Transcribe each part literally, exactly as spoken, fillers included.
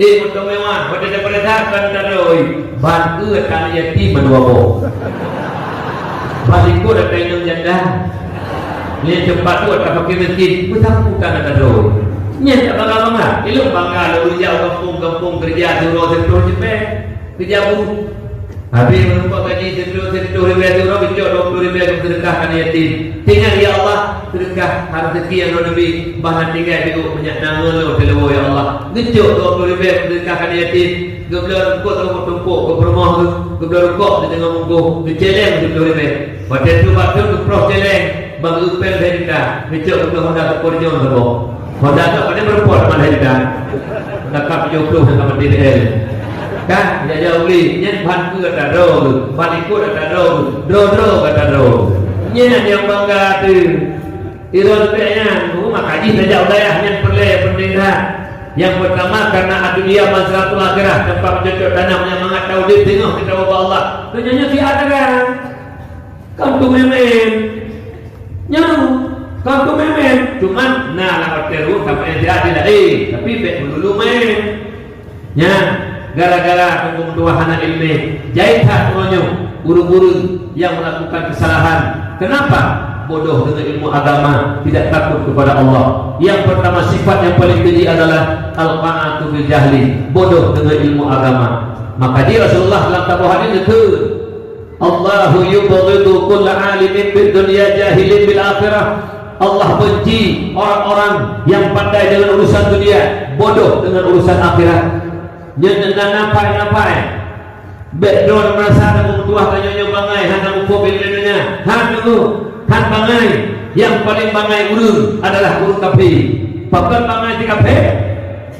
Eh, moto mewah, watèe tapeuriksa kan tadroi. Ban keu aneuk yatim mandua boh. Ban likot aneuk inong janda. Lé teumpat tu aneuk fakir miskin, beutapeutan aneuk tadroi. Nyan tak bangga-bangga. Ilôn bangga lôn jak u gampông-gampông keureuja siuroe sireutôh ribèe. Keureuja buruh. Habéh meureumpok gaji sireutôh, sireutôh ribèe siuroe, geucok dua ploh ribèe geuseudekah keu aneuk yatim. Teuingat, ya Allah, seudeukah rezeki nyang Lôn neubi, bah na tinggai di ueh meunyak na ngon lôn teuleubô, ya Allah. Geucok dua ploh ribèe geuseudekah keu aneuk yatim. Geubloe rukok teungku tumpôk, geupeurumoh geuh, geubloe rukok di teungoh bungkôh, geucèlèng sireutôh ribèe. Watèe tu bak thôn geuproh cèlèng, ban geupeue lhèe juta. Geucok geubloe Honda Scorpion saboh. Honda tu paling beureumpok teuma lhèe juta. Lakap tujoh ploh nyang ka meuti T L. Kan, jajak u glé, nyan ban keu ata droe, ban likot ata droe, droe-droe ata droe. Nyan nyang bangga teuh. Iron pek nyan, oh, maka jih tajak u dayah nyan peureulèe penting that. Nyang peurtama, karena ad-dunya mazratul akhirah, teumpat meucocok tanam nyang mangat taudép teungoh teutabah bak Allah. Donya nyoe siat dagang. Kon teumèe-mèe. Nyan, kon teumèe-mèe. Cuman, na lam watèe ruweueng sampoe siat di laén, tapi bèk meululu mèe. Nyan, gara-gara teungku meutuah hana ileumèe, jai that uroe nyoe ureueng-ureueng nyang melakukan kesalahan. Kenapa? Bodoh dengan ilmu agama, tidak takut kepada Allah. Yang pertama, sifat yang paling keji adalah al-qana'atu bil jahli, bodoh dengan ilmu agama. Maka di Rasulullah dalam saboh hadis itu, "Allahu yubghidu kulla alimin bid dunya jahilin bil akhirah." Allah benci orang-orang yang pandai dengan urusan dunia, bodoh dengan urusan akhirat. Nyan na napai-napai. Bèk droe meurasa teungku meutuah tanyoe nyoe bangai hana muphom ilmu donya. Han teungku, han bangai. Nyang paleng bangai ureueng adalah ureueng kafé. Pakon bangai di kafé?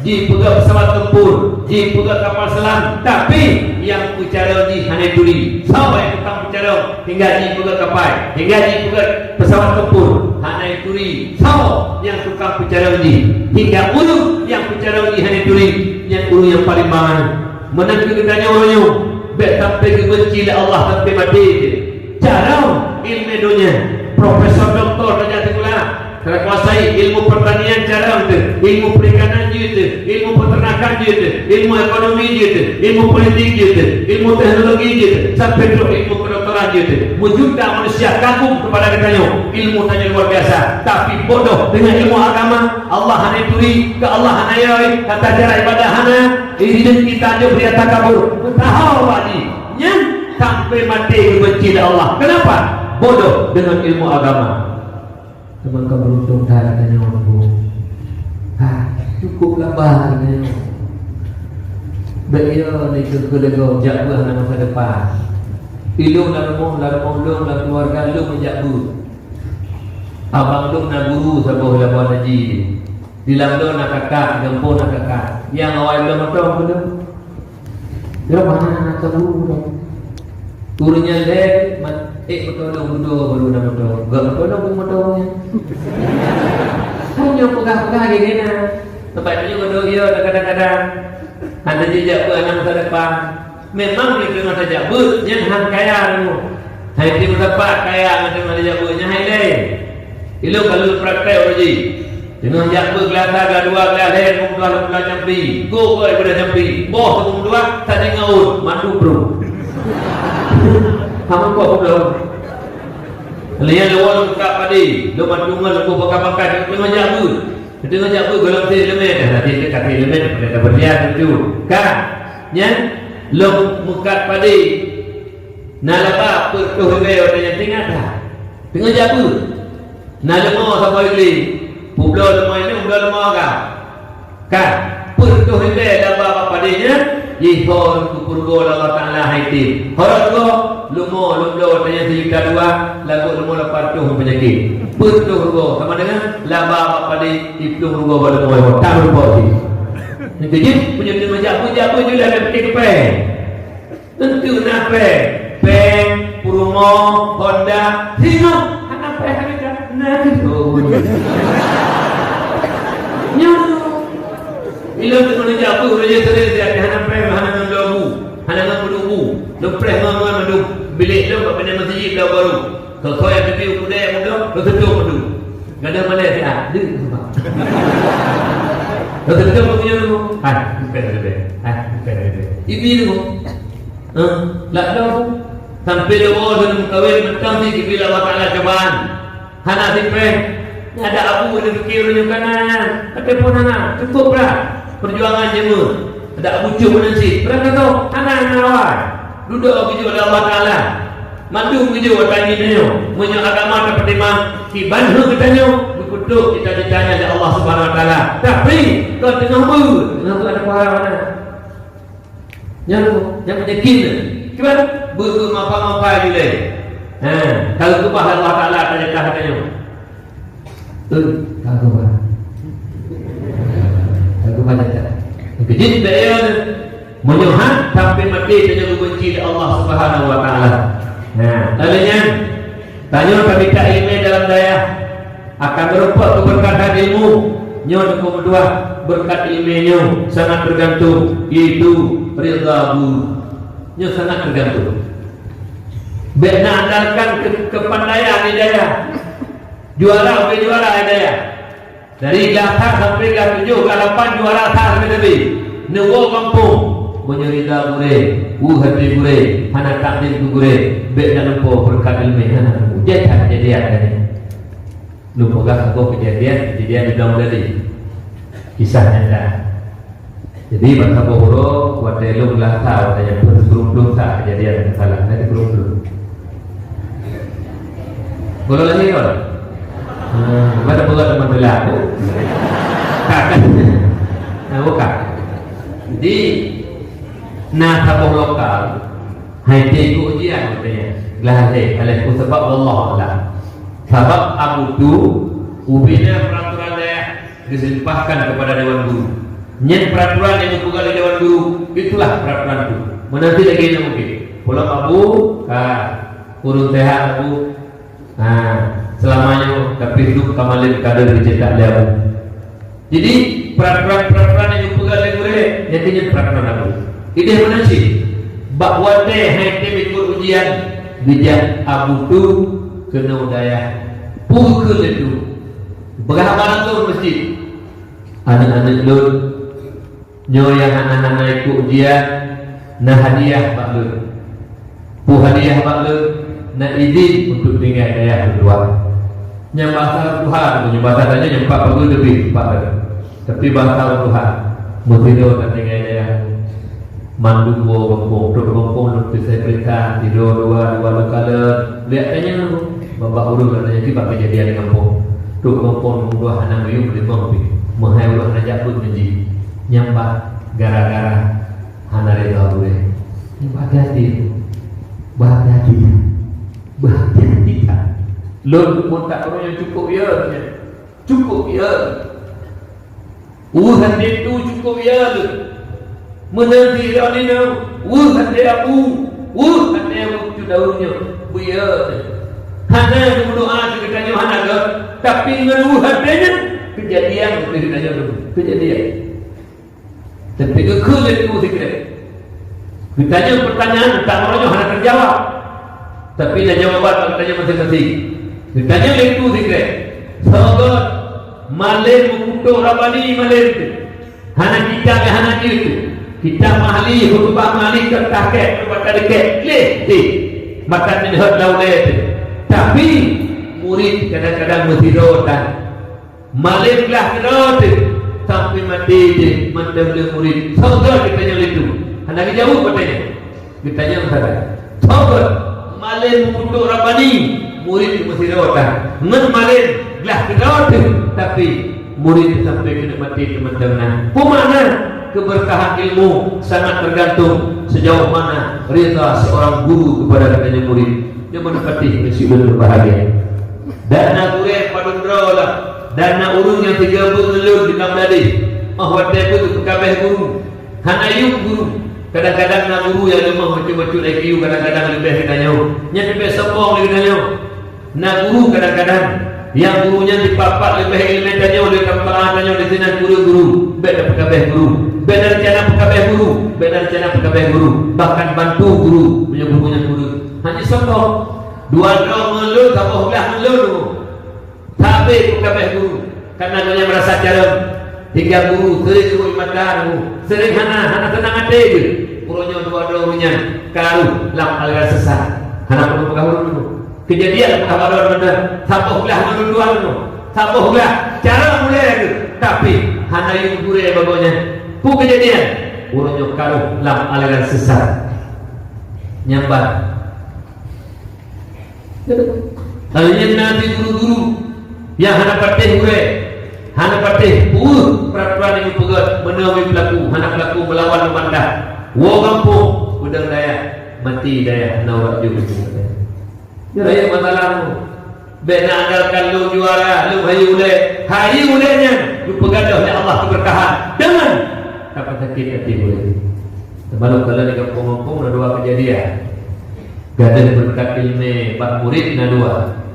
Jipeugöt pesawat tempur, jipeugöt kapal selam, tapi nyang peucarông jih hana turi. Soe nyang tukang peucarông hingga jipeugöt kapai, hingga jipeugöt pesawat tempur, hana turi. Soe nyang tukang peucarông jih hingga ureueng nyang peucarông jih hana turi, nyan ureueng nyang paleng bangai. Meunan keuh geutanyoe uroe nyoe, bèk sampai geubenci lé Allah sampai maté jih. Carông ilmu donya, profesor doktor tajak sikula, teukuasai ilmu pertanian carông teuh, ilmu perikanan jih teuh, ilmu peternakan jih teuh, ilmu ekonomi jih teuh, ilmu politik jih teuh, ilmu teknologi jih teuh, sampai trok ilmu kedokteran jih teuh. Meujuta manusia kagum kepada geutanyoe, ilmu tanyoe luar biasa, tapi bodoh dengan ilmu agama. Allah hana turi, keu Allah hana yoi, tata cara ibadah hana, rezeki tanyoe bri ata kabur. Meutuha bak jih. Nyan sampai maté geubenci lé Allah. Kenapa? Bodoh dengan ilmu agama. Teuma ka beruntung that geutanyoe, Bu. Ha, cukup laba geutanyoe. Bèk yo ni keu keuleugom jak beuet hana masa depan. Ilôn lam rumoh, lam rumoh lôn, lam keluarga lôn jak beuet. Abang lôn na guru saboh Labuan Haji. Di lam lôn na kakak, di gampông na kakak. Nyang awai lôn mantong keu lôn. Lôn hana na guru lôn. Guru nyan lé, mat-, eh, meutulông guru, guru na mantong. Gak meutulông guru mantong nyan. Kan nyoe peugah-peugah lagèe na. Teumpat nyoe guru yo, kadang-kadang. Hana jijak beuet aneuk masa depan. Memang di teungoh tajak beuet, nyan han kaya nyoe. Hai di masa depan kaya ngon teungoh tajak beuet, nyan hai lé. Ilôn ka lôn praktek uroe jih. Teungoh jak beuet geulasa, geula dua, geula lhèe, lôn dua, lôn dua nyampli. Go, go, ibadah nyampli. Boh teungku meutuah, tadi ngaun, mandum brôk. Hana kok peugah. Lian lôn buka padé, lôn mandum ngon lôn buka pakai, teungoh jak beuet. Teungoh jak beuet, gohlom teuh leumèh, dah teuh teuh ka teuh leumèh, dah pada berlian tu. Ka, nyan, lôn meukat padé. Na laba peuet reutoh ribèe watèe nyan, teuingat that? Teungoh jak beuet. Na leumô saboh igleh. Peubloe leumô inong, bloe leumô agam. Ka, peuet reutoh ribèe laba bak padé nyan, jih ho keu peurugoe lé Allah Taala hai tem. Ho rot rugoe, leumô lôn bloe watèe nyan sijuta dua, lagot leumô lapan reutoh ngon peunyakét. Peuet reutoh rugoe, sama dengan laba bak padé, siplôh rugoe bak leumô ho. Tam rugoe jih. Nyan keuh jih, meunyoe teungoh jak beuet, jak beuet jih dah, dah pike keu péng. Teuntu na péng, péng, peurumoh, Honda, singoh hana péng, hana ka, na keuh. Oh, beutôi. Nyoe. Ilôn teungoh neujak beuet, lôn jiteurimong siat hana péng, hana ngon dua bu, hana ngon peuduek bu. Lôn preh ngon, ngon mandum. Bilék lôn bak binéh meuseujid Dawa Baru. Soe-soe nyang teubiet u keudè mudo, lôn tutup mandum. Gadôh malèe siat, deuh, sumpah. Lôn tutup mandum. Hai, bukan ribet. Hai, bukan ribet. Ibi tu. Hah? Lak dong. Sampai lewat dan mengkawin, mentang di ibi Allah Ta'ala cobaan. Hana sipréh. Ada abu, ada fikir, ureueng kanan. Tapi pun hana. Cukup berat. Perjuangan jema. Ada abu cuk nan cit. Berat tak tahu? Hana, hana awai. Dudoe geujok lé Allah Ta'ala. Mandum geujok ata nyoe. Meunyoe agama tapeutimang, kiban heueh geutanyoe, geupeutrok cita-citanya lé Allah Subhanahu Wa Ta'ala. Tapi, kon teungoh beuet, teungoh beuet ada pahala mana? Nyan tu, nyang yakin tu. Kiban, beuet-beuet mapa-mapa ju lé. Ha, kalau keubah Allah Ta'ala ata jatah geutanyoe. Eh, kagum ah. Kagum ah, tak? Kejut tak ya? Meunyoe han sampai maté tanyoe geubenci lé Allah Subhanahu Wa Ta'ala. Nah, lalu nyan, tanyoe tamita ileumèe dalam dayah akan meureumpok keubeurkatan ilmu. Nyoe teungku meutuah, beurkat ileumèe nyoe sangat teugantung, yaitu ridha guru. Nyoe sangat teugantung. Bèk na andalkan keu-, keupandaian di dayah. Juara ubé juara, ya, ya. Dari glah that sampai glah tujoh, glah lapan juara that leubeh-leubeh. Neuwoe gampông, meunyoe ridha gurèe, weueh até gurèe, hana takzim keu gurèe, bèk na lumpoe beureukat ileumèe, hana lumpoe. Jai that keujadian tadi. Lumpoe gah saboh keujadian, keujadian di Daun Dali. Kisah nyata. Jadi, bak saboh uroe, watèe lôn glah that, watèe nyan pun beruntung that keujadian masalah. Jadi, beruntung. Gohlom lahé kon? Hmm, mana pula teman bela tu? Nah, bukan. Jadi, na saboh lokal, hai teuh ikôt ujian, watèe nyan. Glah lahé, alah, sabab Allah Allah. Sabab Abu Tu, ubé na peraturan dayah, geuseumpahkan kepada Dewan Guru. Nyan peraturan nyang geupeugah lé Dewan Guru, itulah peraturan tu. Meunanti lagèe nyan mungkin. Pulang Abu, ka ureueng sehat Abu. Ha, selama nyoe, tapi tu ka malém ka deuh geucetak lé Abu. Jadi, peraturan-peraturan nyang geupeugah lé gurèe, nyan keuh nyan peraturan Abu. Idéh meunan cit, bak watèe hai teuh ikôt ujian, geujak Abu Tu keunoe dayah. Peue kheun lé tu? Peugah haba lom keu masjid. Aneuk-aneuk lôn, nyoe nyang hana-hana ikôt ujian, na hadiah bak lôn. Peue hadiah bak lôn? Na idhin untuk tinggai dayah lôn dua. Nyang basa Tuhan, meunyoe basa tanyoe nyang pat pageue leubeh pat. Tapi basa Tuhan, meusidroe tatinggai dayah. Mandum woe gampông, trok gampông lôn peureusai peurintah, sidroe dua, dua leukalon. Liak tanyong, babah ureueng lôn tanyong kiban keujadian di gampông. Trok gampông lôn dua hana meuyuem limong pih. Meuhai ureueng hana jak beuet ngon jih. Nyan bah gara-gara hana ridha gurèe. Nyan bah hati-hati. Bah hati-hati. Bah hati-hati that. Lôn pun tak ureueng nyang cukup ya. Cukup ya. Weueh até tu cukup ya lôn. Meunan di droeneuh, weueh até Abu, weueh até Abu Cudaun nyoe, buya. Hana geumeudoa keu geutanyoe hana gèt, tapi ngon weueh até nyan, keujadian keu geutanyoe dulu. Keujadian. Tapi geukheun lé tu sikrek. Geutanyoe peutanyaan, tak meuronyong hana teujawab. Tapi na jawaban bak geutanyoe maséng-maséng. Geutanyoe lé tu sikrek. Soe gèt malém meukutok Rabani malém tu. Hana kitab, hana jeuet tu. Kitab Mahli, khutubah Mahli, ka tahkèk, ka tadeuket, lé deh. Matan Minhaj Laulé tu. Tapi, murit kadang-kadang meusidroe tan. Malém glah keudroe teuh, sampai maté jih mantong lé murit. Soe gèt geutanyoe lé tu? Hana geujaweueb watèe nyan. Geutanyoe sagai. Soe gèt malém meukutok Rabani, murit meusidroe tan. Ngon malém glah keudroe teuh, tapi murit sampai keuneuk maté teumantong na. Peue makna? Keberkahan ilmu sangat tergantung sejauh mana rida seorang guru kepada geutanyoe murid. Nyoe meunan patéh meusyedara berbahagia. Dan na gurèe padum droe lah. Dan na ureueng nyang sigoe beuet ngon lôn di Nam Dadeh. Óh watèe beuet peukabeh guru. Hana yuem guru. Kadang-kadang na guru nyang leumah bacut-bacut I Q, kadang-kadang leubeh geutanyoe. Nyan leubeh sombong lé geutanyoe. Na guru kadang-kadang, nyang guru nyan jipapat leubeh ileumèe tanyoe, lé tamtara tanyoe di sinan kureueng guru, bèk tapeukabeh guru, bèk na reuncana peukabeh guru, bèk na reuncana peukabeh guru, bahkan bantu guru meunyoe guru nyan kureueng. Hana sombong. Dua droe ngon lôn, saboh glah ngon lôn. Sabe peukabeh guru, karena gobnyan meurasa carông. Tinggai guru, sering guru mata guru, sering hana, hana tenang até geuh. Uroe nyoe dua droe nyan karu lam aliran sesat. Hana peue peugah ulôn. Kejadian peugah bak droe nyan, saboh glah ngon dua nyoe. Saboh glah cara mulai lagèe, tapi hana yue gurèe bagoe nyan. Peue kejadian? Uroe nyoe karu lam aliran sesat. Nyambat. Lalu nyan na di guru-guru nyang hana patéh gurèe, hana patéh peue peuraturan nyang geupeugah, meunoe meupeulaku, hana peulaku meulawan meubantah. Woe gampông, udang dayah, mati dayah, na urat jeuet. Nyoe rayeuk masalah nyoe. Bèk na andalkan lôn juara, lôn hayeu ulèe. Hayeu ulèe nyan geupeugah lé Allah keubeurkahan. Deungon tapi sakét até ulèe. Teuma lôn kalon di gampông-gampông na dua keujadian. Gadôh beureukat ileumèe bak murit na dua.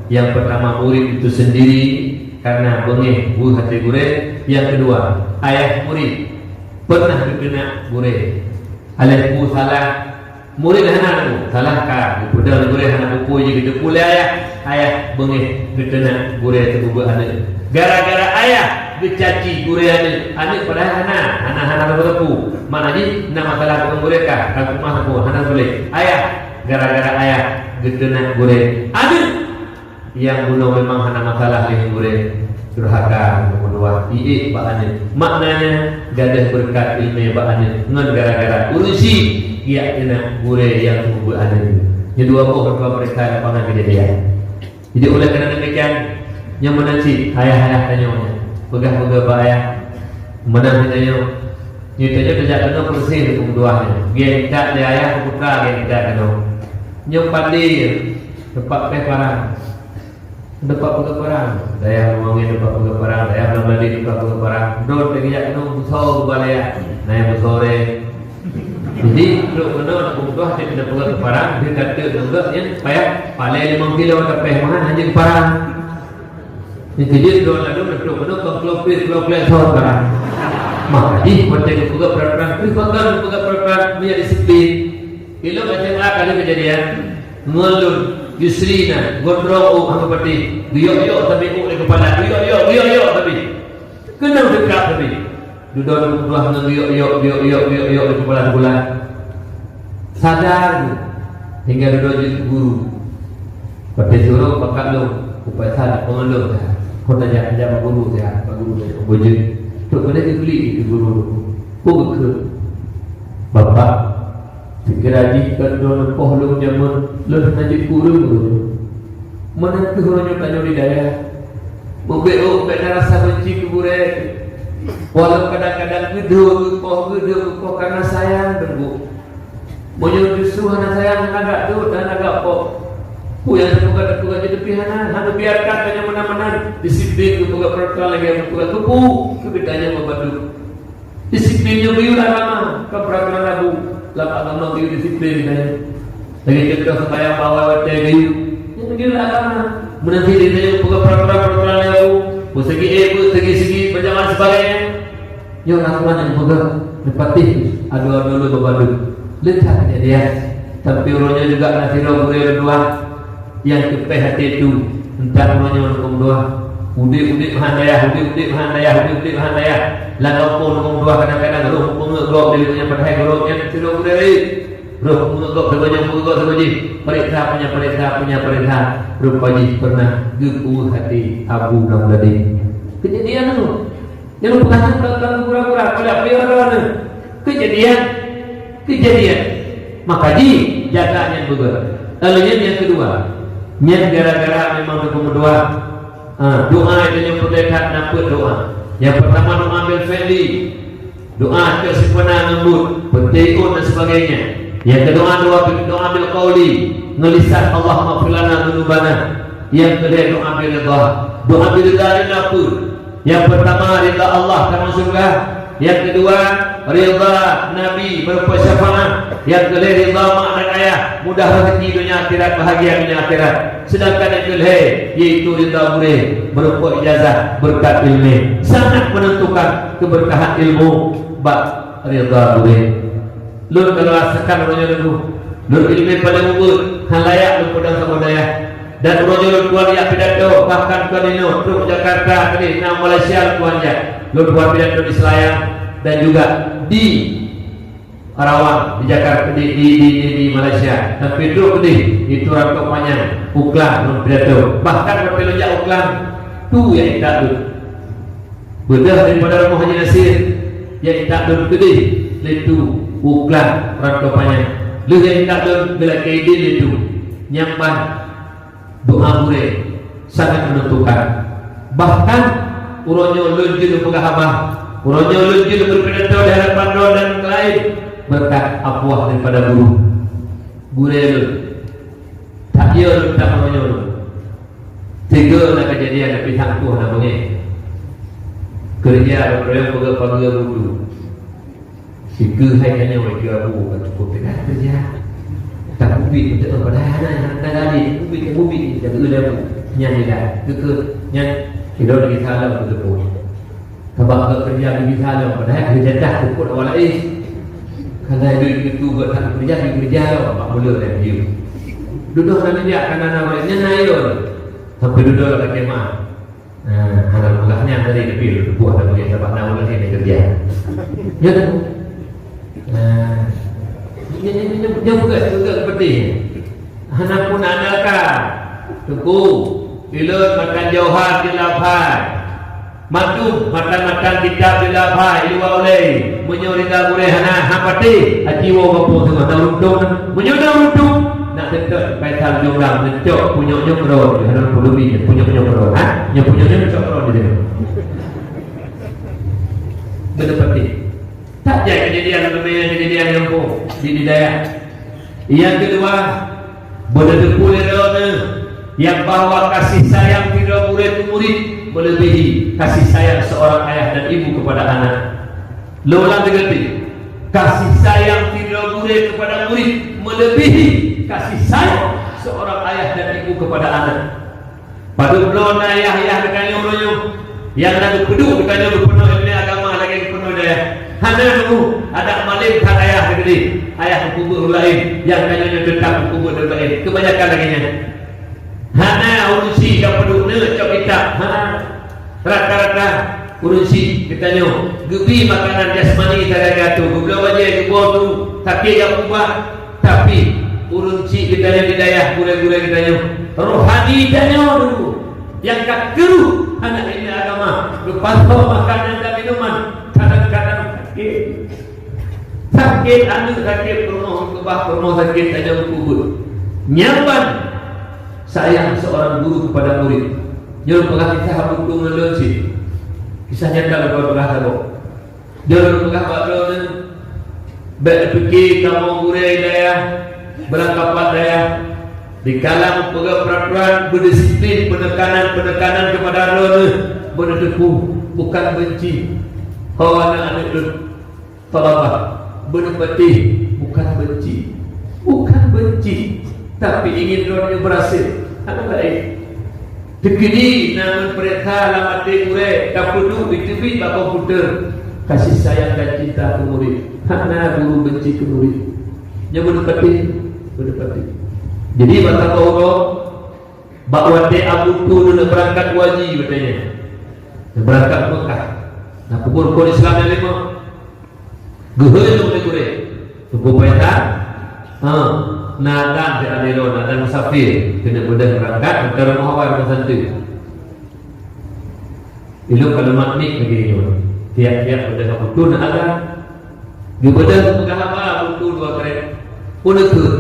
Nyang peurtama murit itu sendiri karena beungéh buet até gurèe. Nyang keudua, ayah murit pernah geukeuneuk gurèe. Alah peue salah, murit hana neumeusalah ka geupeudong gurèe hana peue-peue jih geuteupeue lé ayah. Ayah beungéh geukeuneuk gurèe teupeubuet aneuk. Gara-gara ayah geucaci gurèe aneuk, aneuk padahai hana, hana, hana teupeu-teupeu. Makna jih na masalah deungon gurèe ka, ka keumah teupeu, hana boleh. Ayah, gara-gara ayah geukeuneuk gurèe aneuk. Nyang bunoe memang hana masalah lé gurèe, durhaka, keumuduah, iék bak aneuk. Maknanya gadôh beureukat ileumèe bak aneuk ngon gara-gara ureueng chik geujak keuneuk gurèe nyang teupeubuet aneuk. Nyoe dua boh dua peuriksa lapangan keujadian. Jadi oleh karena demikian, nyoe meunan cit ayah-ayah tanyoe nyan peugah-peugah bak ayah. Meunan tanyoe, nyoe tanyoe tajak keunoe peureuséh lé keumuduah nyoe. Gèt that lé ayah keu putra gèt that keunoe. Nyoe pandé teumpat péh parang. Teumpat peugah parang, dayah Muangén teumpat peugah parang, dayah Lam Ladi teumpat peugah parang. Droe teuh geujak keunoe beusoe geubalèe, na nyang beusoe ré. Jadi trok keunoe na peugah cit na peugah parang, di kata nunggak nyan payah palèe limong kilo tapéh meuhan hana parang. Jadi droe lalu na trok keunoe kong klopit kloplet soe parang. Maka jih watèe geupeugah peraturan, geupeugah peraturan, geupeugah peraturan, meunyo disiplin. Ilôn S M A ka lheueh keujadian, ngon lôn, Yusri na, gondrong ôk hana patéh, geuyok-yok sabe ôk lé keupala, geuyok-yok, geuyok-yok sabe. Keunong teuka sabe. Dudoe teupeuduah ngon geuyok-yok, geuyok-yok, geuyok-yok lé keupala teugulat. Sadar geuh, hingga dudoe jeuet keu guru. Patéh suroh pakat lôn, kupasan peungeuleuh dah. Kon tajak, tajak bak guru dah, bak guru dah, bujeuet. Trok keuneuk geuklik keu guru. Peue geukheun? Bapak, Sigira jih ka lôn poh lôn jameun, lôn hana jeuet keu ureueng lôn. Meunan kheueh uroe nyoe tanyoe di dayah. Meubeuet ôk bèk na rasa beunci keu gurèe. Walau kadang-kadang geudhôt geupoh, geudhôt geupoh karena sayang teungku. Meunyoe justru hana sayang, hana gak dot, hana gak poh. Peue nyang teupeugah-teupeugah jih teupih hana, hana biarkan tanyoe meunan-meunan. Disiplin geupeugah peraturan lagèe geupeugah keupeue, keu geutanyoe meubandum. Disiplin nyoe geuyue agama, kon peraturan rabu. Lam agama geuyue disiplin geutanyoe. Lagèe contoh sembahyang bak awai watèe geuyue. Nyoe geuyue agama. Meunan cit geutanyoe peugah peraturan-peraturan rabu, beuseugi ék, beuseugi-seugi, macam dan sebagainya. Nyoe aturan nyang peugah neupatéh adoe-adoe lôn bandum. Leucah keujadian. Tapi uroe nyoe juga na sidroe gurèe lôn tuan. Nyang teupéh até tu, entah uroe nyoe lôn tuan. Udép-udép meuhan dayah, udép-udép meuhan dayah, udép-udép meuhan dayah. Lam gampông lôn tuan kadang-kadang roh peungeut gob di lingkungan padahai gob nyan sidroe gurèe. Roh peungeut gob sagoe nyan peungeut gob sagoe jih. Pareksa punya pareksa, punya pareksa. Rupa jih pernah geupeue até Abu Lam Ladi. Keujadian tu. Nyang peugah nyan bukan gura-gura, pada pria droeneuh. Keujadian, keujadian. Maka jih jaga nyan beugöt. Lalu nyan nyang keudua, nyan gara-gara memang teupeumeudoa. Ha, doa itu nyang peureulèe that na peuet doa. Nyang peurtama doa bil fi'li. Doa keu sempurna ngon buet, peuteuiôn dan sebagainya. Nyang keudua doa, doa bil qauli, ngon lisan, "Allahumma ighfir lana dzunubana." Nyang keulhèe doa bil ridha. Doa bil ridha nyan na peuet? Nyang peurtama, ridha Allah, tamong syeuruga. Nyang keudua, ridha Nabi, beureumpok syafaat. Nyang keulhèe, ridha mak dan ayah, mudah rezeki donya akhirat, bahagia donya akhirat. Seudangkan nyang keulhèe, yaitu ridha gurèe, beureumpok ijazah, beureukat ileumèe. Sangat meunentukan keubeurkahan ilmu bak ridha gurèe. Lôn ka lôn rasakan uroe nyoe teungku. Lôn ileumèe paleng ubit, hana layak lôn peudong saboh dayah. Dan uroe nyoe lôn tuan jak pidato, bahkan kon inoe trok Jakarta tadi na Malaysia lôn tuan jak. Lôn tuan pidato di Selayang dan juga di Karawang, di Jakarta, di, di, di, di, di Malaysia. Tapi trok keudeh di Rantau Panyang, u Klang lôn pidato. Bahkan watèe lôn jak u Klang, tu nyang intat lôn. Beudôh daripada rumoh Haji Nasir, nyang intat lôn keudeh lé tu u Klang Rantau Panyang. Lheueh nyang intat lôn geulakèe idin lé tu. Nyan ban doa gurèe sangat menentukan. Bahkan uroe nyoe lôn jeuet peugah haba, uroe nyoe lôn jeuet berpidato di hadapan droe dan laén berkat apuah daripada guru. Gurèe lôn, that yo lôn that uroe nyoe lôn. Tiga na kejadian, tapi satu hana beungèh. Keureuja beureueng peugah pageue butu. Sikeue hai tanyoe keu abu ka cukup teuga keureuja. Tak mubi beutôi padahai hana, hana teuga lé, mubi tak mubi, tak keu lé abu. Nyan dia dah. Keu, keu, nyan, keu lôn lagi salah beutôi. Sabab ka keureuja lagi salah, padahai keu jadah cukup awak laén. Kana duit keu tu buat tak keureuja, di keureuja lom, bak mula dah dia. Dudoh na meujak kana na ureueng nyan na yo. Sampai dudoh lam kemah. Ah, hana peugah nyan tadi, tapi lôn teupeue dah bagi sabab na ureueng laén keureuja. Ya kan? Ah, nyan, nyan, nyan, nyan peugah, peugah seperti nyan. Hana pun na ka. Teungku, ilôn matan jauhan di Labhai. Maklum, matan-matan kitab di Labhai, di luwa ulèe. Meunyoe rida gurèe hana, hana patéh, aci woe gampông teungoh na ureueng tông. Meunyoe na ureueng tông, nak teuntèe Faisal Jumrah neucok punyok nyoe keudroe, hana peuleubeh punyok nyoe keudroe, ha? Nyoe punyok nyoe neucok keudroe di sinoe. Beuteupeue. That jai keujadian, keujadian nyang di, di dayah. Nyang keudua, beuteupeue lé droeneuh nyang bahwa kasih sayang sidroe gurèe keu murit meuleubihi kasih sayang seorang ayah dan ibu kepada anak. Lôn ulang lagi, kasih sayang sidroe gurèe kepada murit meuleubihi kasih sayang seorang ayah dan ibu kepada anak. Padub bloe na yah-yah geutanyoe uroe nyoe, nyang na geupeuduek geutanyoe geupeunoh ileumèe agama lagèe geupeunoh dayah. Hana nunggu, adak malém that ayah teukeudi, ayah geupeubuet ureueng laén, nyang tanyoe nyoe teutap geupeubuet ureueng laén. Keubanyakan lagèe nyan. Hana ureueng chik ka peuduek neucok kitab, hana. Rata-rata ureueng chik geutanyoe geubi makanan jasmani sagai geuatô, geubloe bajèe, geuboh tu, sakét jak ubat. Tapi, ureueng chik geutanyoe di dayah, gurèe-gurèe geutanyoe, rohani tanyoe dulu nyang ka keuruh hana ileumèe agama, geupasoe makanan dan minuman, kadang-kadang sakét. Sakét aneuk, sakét peurumoh, keubah peurumoh sakét tanyoe geupeubuet. Nyan ban sayang seorang guru kepada murid. Nyoe peugah kisah Abu Tung ngon lôn cit. Kisah nyata lôn peugah saboh. Jeuet lôn peugah bak droeneuh, bèk neupike kamoe gurèe dayah, beurangkapat dayah, dikala meupeugah peuraturan, beudisiplin, peunekanan-peunekanan keupada droeneuh, beuneuteupeu, bukan beunci. Ho aneuk-aneuk lôn, thalabah, beuneupatéh, bukan beunci. Bukan beunci, tapi ingin droeneuh beurhasil. Hana laén. Teukeudi na meupeuriksa lam até gurèe, tapeuduek jiteubiet bak komputer, kasih sayang dan cinta keu murid. Hana guru benci keu murid. Nyoe beuneupatéh, beuneupatéh. Jadi, bak saboh uroe, bak watèe Abu Tu neubeurangkat haji watèe nyan. Neubeurangkat Mekah. Na peubuet rukon Islam nyang limong. Geuhôi lôn lé gurèe. Teungku Faisal, ha, na dan di Aliro, na dan musafir. Keuneuk beudôh beurangkat, meukaru meuhawai rumoh santri. Ilôn ka leumat mik lagèe nyoe. Tiap-tiap beudôh ka butu na adan. Geubeudôh peugah haba butu dua krek. Peue neukheun?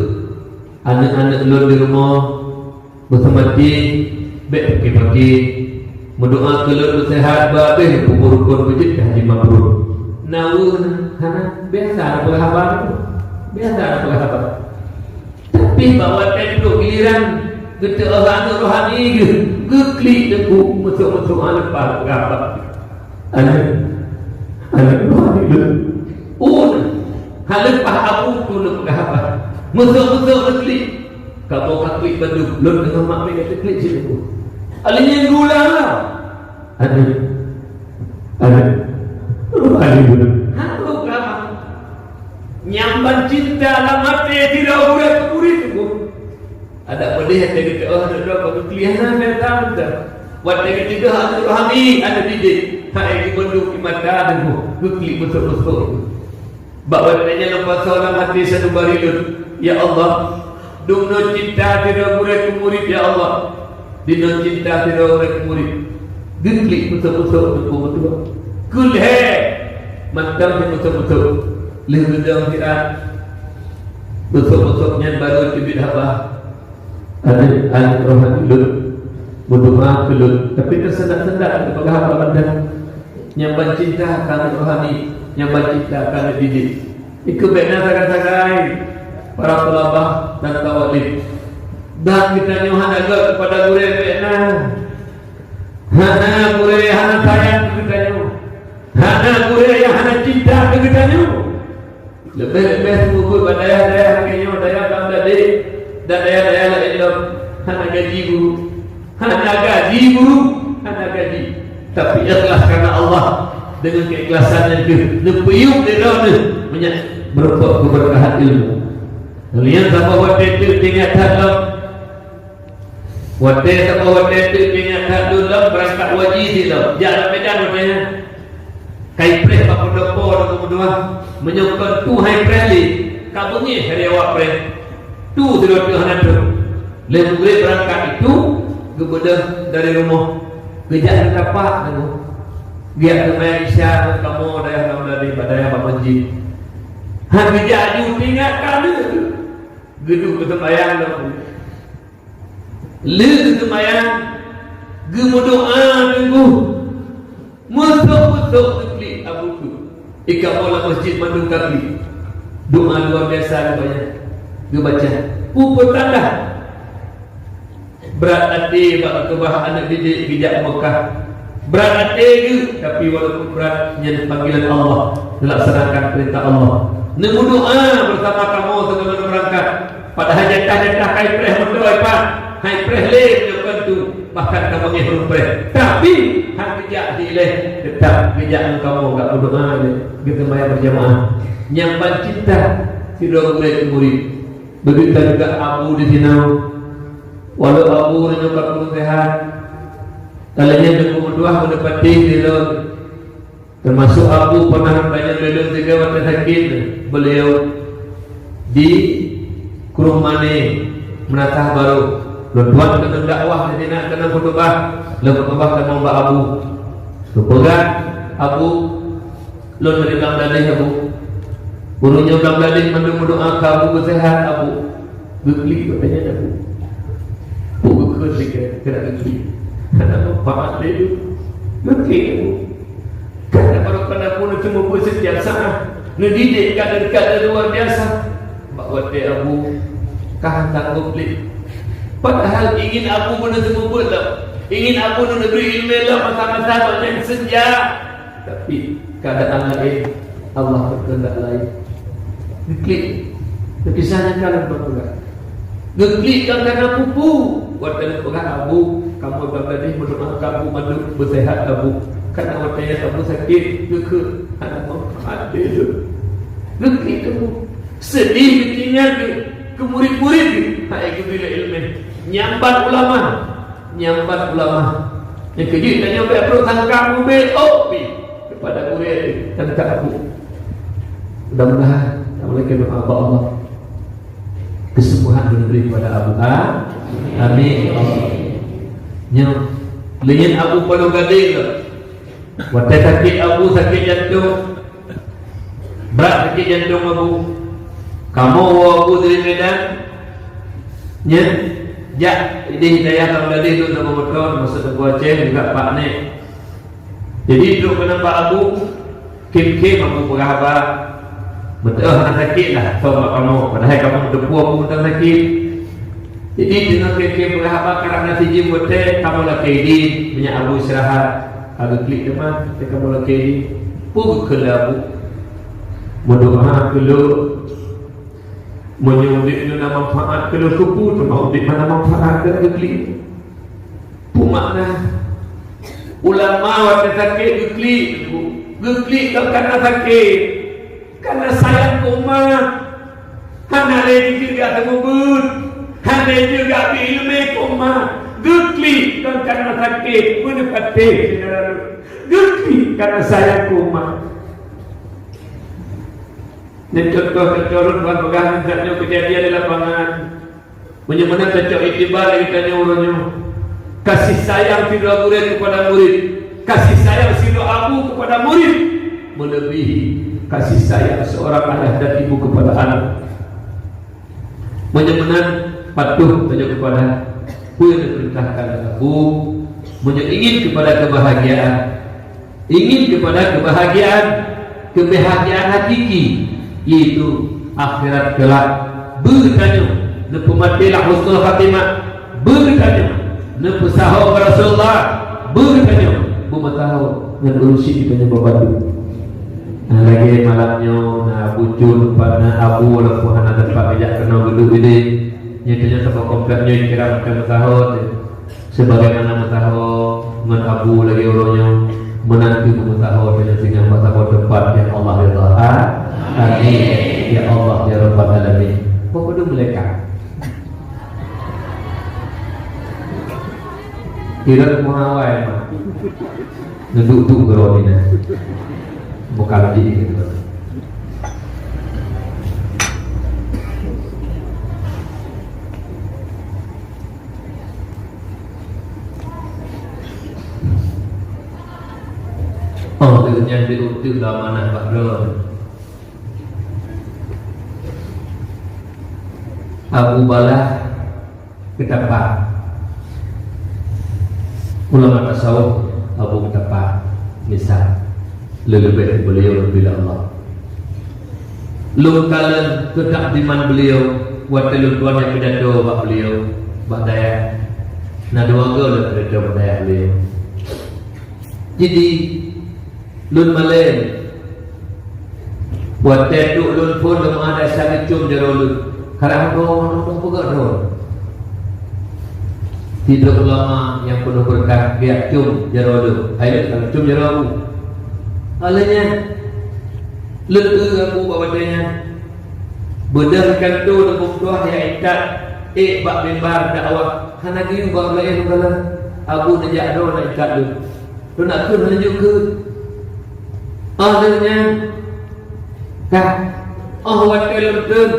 Aneuk-aneuk lôn di rumoh, beuseumaté, bèk pake-pake. Meudoa keu lôn beuseuhat, bah abéh peubuet rukon beujeuet ka haji mabrur. Na weueh na, hana, biasa na peugah haba tu. Biasa na peugah haba. Tapi bak watèe trok giliran geuteu'oh aneuk rohani geuh, geuklik teungku, meusok-meusok hana leupah peugah haba. Aneuk, aneuk rohani lôn. Oh, hana leupah abu tu lôn peugah haba. Meusok-meusok geuklik. Kamoe ka klik bandum, lôn deungoe mak mé ka klik sileubeu. Alah nyan gula lah. Aneuk, aneuk, aneuk. Hana gula. Nyang ban cinta lam até sidroe gurèe keu murit tu. Adak peudeh watée geuteu'oh aneuk droe ka geuklik hana meutam meutam. Watée geuteu'oh aneuk rohani, aneuk didik, hai geubandum di mata teungku, geuklik beusôk-beusôk. Bak watée nyan lôn pasoe lam até sanubari lôn, "Ya Allah, dumnoe cinta sidroe gurée keu murit, ya Allah. Dumnoe cinta sidroe gurée keu murit." Geuklik beusôk-beusôk teungku meutuah. Keu lhée mantong beusôk-beusôk. Lheueh geudong siat, beusôk-beusôk nyan barô teubiet haba. Aneuk, aneuk rohani lôn, meudoa keu lôn, tapi teusendak-sendak lôn peugah haba mantong. Nyang ban cinta keu aneuk rohani, nyang ban cinta keu aneuk didik. Ikeu bék na sagai-sagai para peulabah dan tawalib. Dan geutanyoe hana gét keupada gurée bék na. Hana gurée hana sayang keu geutanyoe. Hana gurée nyang hana cinta keu geutanyoe. Leubeh-leubeh seumeubeuet bak dayah-dayah lagée nyoe, dayah Bang Dade dan dayah-dayah laén lom. Hana gaji guru. Hana gaji guru. Hana gaji. Tapi ikhlas karena Allah. Dengan keikhlasan nyan kheueh neupeuyueb lé droeneuh meunyoe meurumpok keubeurkahan ilmu. Lheuh nyan saboh watée teuk teuingat that lom. Watée saboh watée teuk teuingat that lom, beurangkat haji silom. Jak lam Medan watée nyan. Ka ipreh bak pondok po teungku meutuah. Meunyoe kon tu hai preh lé, ka beungéh hari awak preh. Tu sidroe teuh hana trok. Lheueh meugreb beurangkat itu, geubeudôh dari rumoh. Geujak keu tapak teungku. Geujak keu maya Isya ngon kamoe dayah lam dayah bak dayah bak masjid. Han geujak aju teuingat ka lheueh. Geuduek geuseumbayang lom. Lheueh geuseumayang, geumeudoá teungku. Meusok-meusok geuklik Abu tu. Ikamoe lam masjid mandum ka klik. Doá luar biasa geubaca. Geubaca. Peue peutanda? Brat até bak keubah aneuk didik geujak Mekah. Brat até geuh, tapi walaupun brat, nyan panggilan Allah, melaksanakan perintah Allah. Neumeudoá bersama kamoe sigohlom beurangkat. Padahai jatah-jatah hai preh meudoá, Pak. Hai preh lé meunyoe kon tu, bahkan ka beungéh ureuëng preh. Tapi, han geujak di ilée, teutap geujak ngon kamoe gak meudoá ilée, geuseumayang berjamaah. Nyang ban cinta, sidroe gurée keu murit. Begitu juga Abu di Sinau. Walau Abu nyoe ka kureueng sehat, ka lheueh nyan teungku meutuah meuneupati di lôn. Teumasok Abu pernah tanyong lé lôn sigoe watée sakét, beliau di Krueng Mané, Meunasah Barô. Lôn tuan keuneuk dakwah di sinan, keuneuk khutubah. Lôn khutubah tamong bak Abu. Lôn peugah, "Abu, lôn dari Blang Dadeh, Abu. Ureuëng nyoe Blang Dadeh mandum meudoá keu Abu beuseuhat, Abu." Geuklik geutanyoe, Abu. Peue geukheun lé keu, keu geuklik. Hana manfaat lé. Geuklik, Abu. Karena barokah Abu neuteumeubeuet setiap saat, neudidik kader-kader luar biasa. Bak watée Abu ka han sanggob lé. Padahal ingin Abu beuneuteumeubuet lom, ingin Abu neuneubri iéleumé lom masa-masa gobnyan senja. Tapi keadaan laén, Allah berkehendak laén. Geuklik, terpisah nyang ka lôn peugah. Geuklik kan karena pupu. Watée lôn peugah Abu, kamoe ka gadih meudoá keu Abu mandum beuseuhat Abu. Karena watée Abu sakét, geukheun hana manfaat lé lôn. Geuklik Abu. Seudeh geutinggai keu murit-murit geuh, hai geubri lé iéleumé. Nyang ban ulama, nyang ban ulama. Nyang keujeuet tanyoe bèk brôk sangka ubé, oh, pi. Kepada gurée dan ka Abu. Mudah-mudahan, mudah-mudahan Allah kesembuhan diberi kepada Abu. Ah, amin. Ya Allah. Nyoe, lé nyan Abu padum gadéng tu. Watée sakét Abu, sakét jantung. Brat sakét jantung Abu. Kamoe woe Abu dari Medan. Nyan, jak di dayah Blang Dadeh tu sama motor, masuk Teungku Aceh juga Pak Nek. Jadi, trok keunan bak Abu, khém-khém Abu peugah haba. Beutôi hana sakét lah, soe bak kamoe. Padahai kamoe meuteupeu Abu mantong sakét. Jadi, teungoh khém-khém peugah haba, karab na sijeuem watée, kamoe lakée idin, meunyoe Abu istirahat. Ka geuklik teuma, watée kamoe lakée idin. Peue geukheun lé Abu? Meudoá keu lôn. Meunyoe udeb nyoe na manfaat keu lôn, keupeue teuma udeb hana manfaat keu geuklik? Peue makna? Ulama watée sakét geuklik, geuklik kon karena sakét, karena sayang keu umat. Hana lé jijeuet jak teumeubuet, Hana jeuet geubi ileumèe keu umat. Geuklik kon karena sakét, meuneuk patéh syedara lôn. Geuklik karena sayang keu umat. Nyan contoh-contoh lôn tuan peugah nyan, that nyoe keujadian di lapangan. Meunyoe meunan tacok iktibar lé geutanyoe uroe nyoe. Kasih sayang sidroe gurèe kepada murid, kasih sayang sidroe abu kepada murid, melebihi kasih sayang seorang ayah dan ibu kepada anak. Meunyoe meunan, patuh tanyoe kepada peue nyang diperintahkan lé Abu. Meunyoe ingin kepada kebahagiaan, ingin kepada kebahagiaan, kebahagiaan hakiki, yaitu akhirat kelak. Beu tanyoe neupeumaté lam husnul khatimah. Beu tanyoe neupeusaho bak Rasulullah. Beu tanyoe beumeusaho ngon ureueng syiek tanyoe bak bandum. Nah, lagèe malam nyoe, na bucul, pat na abu, walaupun hana teumpat geujak keunoe geuduek idéh. Nyoe tanyoe saboh komplek nyoe kira macam meusaho teuh. Sebagaimana meusaho ngon abu lagèe uroe nyoe, meunan keuh meusaho tanyoe singoh bak saboh teumpat nyang Allah ridha. Amin. Ya Allah, ya Rabbal Alamin. Peue padum malaikat? Kira meuhawai mah. Neuduek-duek keudroe nyan. Bukan lagi gitu. Oh, lheueh nyan diutus lom aneuk bak droe. Abu Balah Geutapa. Ulama tasawuf Abu Geutapa, misal, lé leubeh beliau bila Allah. Lôn kalon keutakdiman beliau watèe lôn tuan nyang pidato bak beliau bak dayah. Na dua goe lôn pidato bak dayah beliau. Jadi, lôn malèe. Watèe duek lôn phôn lôn meuada sa geucôm jaroe lôn. Karang droe, droe peugah droe. Sidroe ulama nyang peunoh beureukat geujak côm jaroe lôn. Hai lôn, ka lôn côm jaroe Abu. Alheuh nyan, lôn eu Abu bak watèe nyan. Beudôh di kantô lôn meutuah nyang intat ék bak mimbar dakwah. Hana geuyue bak ureueng laén lôn kalon. Abu neujak droe na intat lôn. Lôn akheun laju kheun. Óh lheueh nyan, ka, óh watèe lôn treun,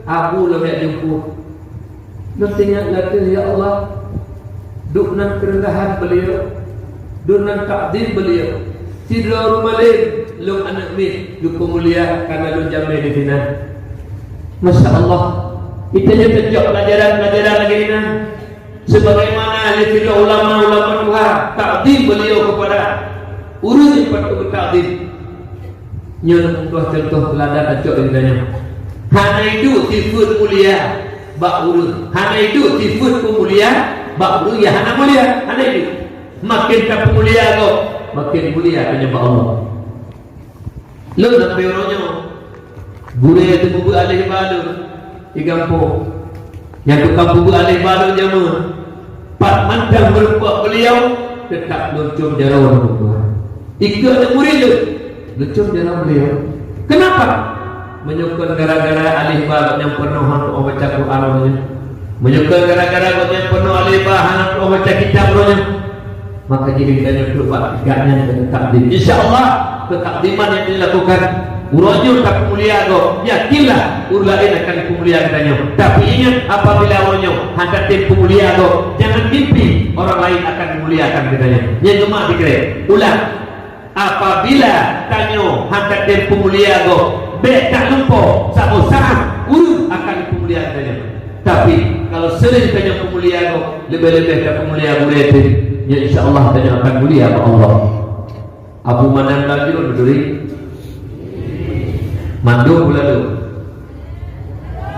Abu lôn jak jumpu. Lôn teuingat lateuh, ya Allah, duek nan keureundahan beliau, duek nan takdim beliau. Sidroe ureueng malém, lôn aneuk miet, geupeumulia kareuna lôn jamé di sinan. Masya Allah, kita nyoe teucok pelajaran-pelajaran lagèe nyan. Sebagaimana lé sidroe ulama-ulama tuha takdim beliau kepada ureueng nyang patut geutakdim. Nyoe na contoh-contoh teuladan tacok di geutanyoe. Hana iduek sifeuet mulia bak ureueng, hana iduek sifeuet peumulia bak ureueng nyang hana mulia, hana iduek. Maken tapeumulia gob, maken mulia tanyoe bak Allah. Lôn sampoe uroe nyoe, gurèe teupeubeuet aléh ba lôn di gampông. Nyang tukang peubeuet aléh ba lôn jameun, pat mantong meurumpok beliau, teutap lôn côm jaroe lôn peugah. Ikeu aneuk murit lôn, lôn côm jaroe beliau. Keunapa? Meunyoe kon gara-gara aléh ba gobnyan peunoh hana tu'oh baca Quran uroe nyoe. Meunyoe kon gara-gara gobnyan peunoh aléh ba hana tu'oh baca kitab uroe nyoe. Maka jadi geutanyoe trok bak gobnyan keu takdim. Insya Allah, keutakdiman nyang dilakukan, uroe nyoe tapeumulia gob, yakinlah ureueng laén akan dipeumulia geutanyoe. Tapi ingat, apabila uroe nyoe hana tatem peumulia gob, jangan mimpi orang lain akan memuliakan geutanyoe. Nyan cuma dikirém. Ulang, apabila tanyoe hana tatem peumulia gob, bèk talumpah saboh saát ureueng akan dipeumulia geutanyoe. Tapi, kalau seuring tanyoe peumulia gob, leubeh-leubeh tapeumulia gurèe teuh, nyan insya Allah tanyoe akan mulia bak Allah. Abu Manan Bajrun beutôi? Mandum ladôm.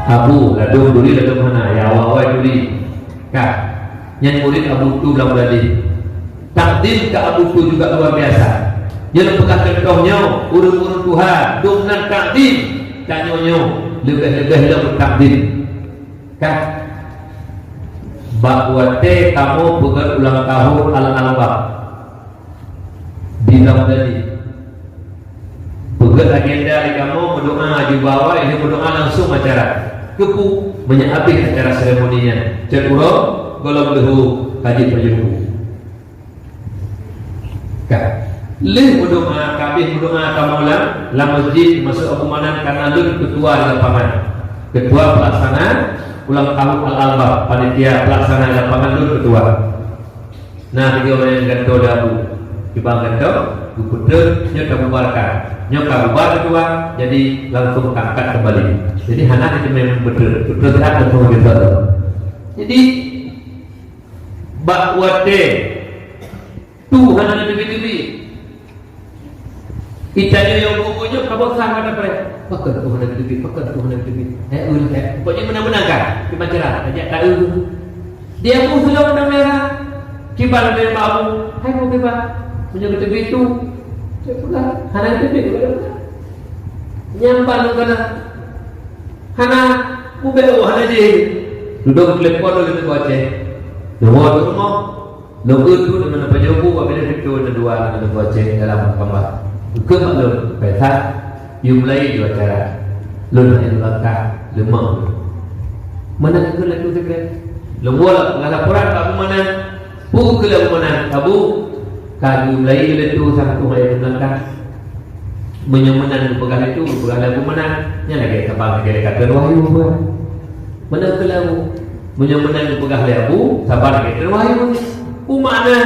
Abu ladôm beutôi, ladôm hana, ya awai-awai beutôi. Ka. Nyan murit Abu Tu Blang Beuladih. Takdim keu Abu Tu juga luar biasa. Nyan peugah contoh nyoe, ureueng-ureueng tuha, dum nan takdim, tanyoe nyoe leubeh-leubeh lom takdim. Ka. Bak watèe kamoe peugèt ulang tahun Al-Albab di Blang Beuladih. Peugèt agenda di kamoe, meudoa aju bak awai, lheuh meudoa langsung acara. Keupeue? Meunyo habéh acara seremoni nyan, cot uroe, gohlom leuhô ka jeuet pajoh bu. Ka. Lheueh meudoa, ka habéh meudoa ka meulam, lam masjid, masôk Abu Manan, kana lôn keutua di lapangan. Keutua pelaksana ulang tahun Al-Albar, panitia pelaksana lapangan lôn keutua. Nah, tiga orang nyang gantoe di Abu. Kiban gantoe, geupeutreun, nyoe ka bubarkan. Nyoe ka bubar keutua, jadi langsung ka angkat kembali. Jadi, hana diteumé beutreun, beutreun that langsung gantoe. Jadi, bak watèe tu hana teubiet-teubiet. Itanyoe nyang bubu nyoe ka bosan hana preh. Pakon Tuhan yang teubiet, pakon Tuhan yang teubiet. Eh, ulèe, eh. Pokoknya meunan-meunan kan? Di masyarakat, ajak tahu. Di Abu Sulaiman Namera. Kiban dari Abu. Hai, mau kiban. Punya betul itu. Saya pegang. Hana teubiet, pegang. Nyampan lu kena. Hana ubé, oh, hana jih. Duduk telepon dulu tu Aceh. Dua tu rumah. Lôn keutu deungon pajoh bu, apabila pintoe neudua deungon Teungku Aceh dalam kamba. Keu mak lôn, Faisal, yue mulai ju acara. Lôn hana lôn langkah, leumah lôn. Meunan keu lôn tu teuka. Lôn woe peugah laporan bak Abu Manan. Peue keu lôn Abu Manan, Abu, ka yue mulai lôn tu sampoe ayah lôn langkah. Meunyoe meunan geupeugah lé tu, geupeugah lé Abu Manan, nyan lagèe saban lagèe ka treun wahyu, bukan? Meunan keu lé Abu. Meunyoe meunan geupeugah lé Abu, saban lagèe treun wahyu. Peue makna?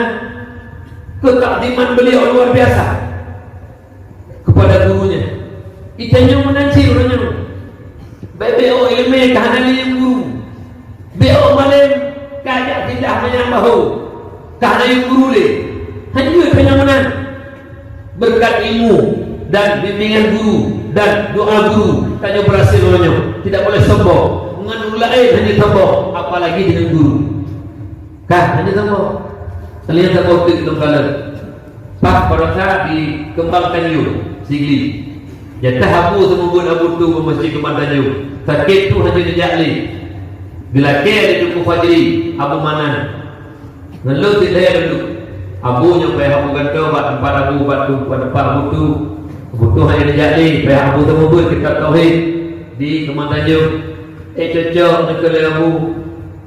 Keutakdiman beliau luar biasa kepada gurunya. Itanyoe meunan cit uroe nyoe. Bèk-bèk ileumèe ka hana lé guru. Bèk malém ka jak sindah manyang bahô, ka hana yue guru lé. Hana jeuet tanyoe meunan. Berkat ilmu dan bimbingan guru dan doa guru, tanyoe berhasil uroe nyoe. Tidak boleh sombong. Ngon ureueng laén hana sombong, apalagi dengan guru. Ka, hana sombong. Kalian sombong keu lôn kalon. Paih baroesa di Keumbang Tanjong, Sigli. Nyata Abu seumeubeuet Abu tu bak Masjid Keumbang Tanjong. Sakét tu hana neujak lé. Geulakèe lé Teungku Fajri, Abu Manan. Ngon lôn cit lhèe lôn. Abu nyoe payah Abu gantoe bak teumpat Abu, bak tu, bak teumpat Abu tu. Abu tu hana neujak lé, payah Abu seumeubeuet kitab tauhid di Keumbang Tanjong. Eh, cocok neukalon Abu.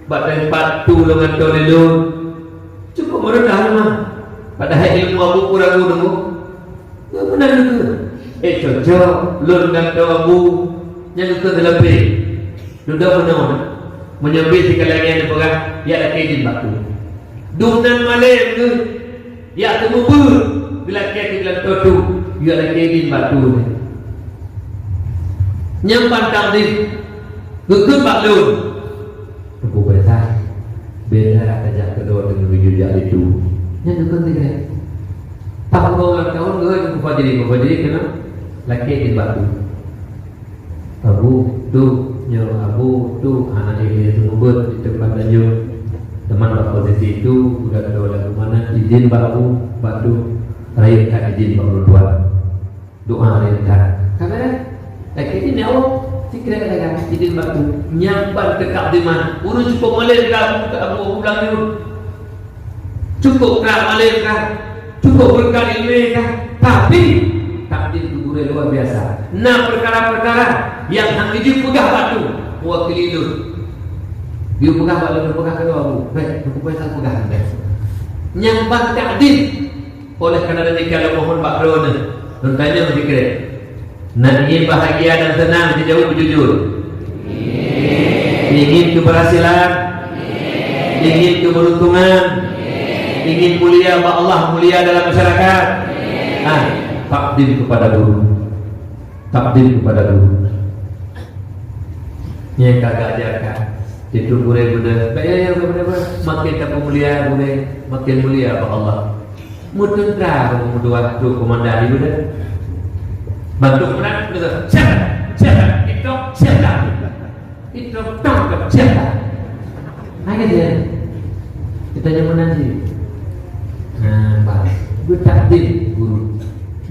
Bak teumpat tu lôn gantoe lé lôn. Cukup meureunah lôn mah. Padahai ilmu Abu kurang guna. Nyoe meunan geukheun. Eh, cocok, lôn gantoe Abu. Nyan geukheun seulapéh. Dudoe meunoe. Meunyoe bit sikalanya neupeugah, ya lakèe idin bak tu. Dumnan malém geuh. Ya teumeubeuet. Geulakèe keu jalan totu. Ya lakèe idin bak tu. Nyan ban takdim. Geukheun bak lôn. Teungku Faisal, beda tajak keudroe deungon geujak lé tu. Nyan geukheun tinggai. Tahu ulang tahun geuh Teungku Fajri, Teungku Fajri keunoe lakèe di bak tu. Abu, tu, nyoe Abu, tu, aneuk ilèe seumeubeuet di teumpat Tanjong. Teuma bak posisi tu, udah keudroe lagu mana, idin bak Abu, bak tu, rayeuk that idin bak ulôn tuan. Doa lé that. Ka bèrèh. Lakèe idin ya Allah, sikrek lagèe idin bak tu. Nyan ban keutakdiman. Ureueng cukup malém ka Abu, ka Abu, Abu Blang nyoe. Cukup krak malém ka. Cukup beureukat ileumèe ka. Tapi, takdim gurèe luar biasa. Na peukara-peukara nyang hana jeuet peugah bak tu. Meuwakili lôn. Jeuet peugah bak lôn, peugah keudroe Abu. Bèk, peugah, peugah. Nyan ban takdim. Oleh karena demikian, lôn mohon bak droeneuh, lôn tanyong sikrek. Nak ingin bahagia dan senang, dijawab jujur. Ingin keberhasilan, ingin keberuntungan, ingin mulia bak Allah, mulia dalam masyarakat. Ah, takdim kepada guru. Takdim kepada guru. Nyang ka geuajarkan. Itu gurèe beudôh. Baik, ya, ya, beudôh, beudôh. Makin tapeumulia gurèe, makin mulia bak Allah. Meuteuntra kamoe meudua trok komandan di beudôh. Bantu komandan, beudôh. Siap, siap, itu, siap. Itu, tang, siap. Nah, gitu ya. Kita nyaman nanti. Nah, pas. Bertakdir guru.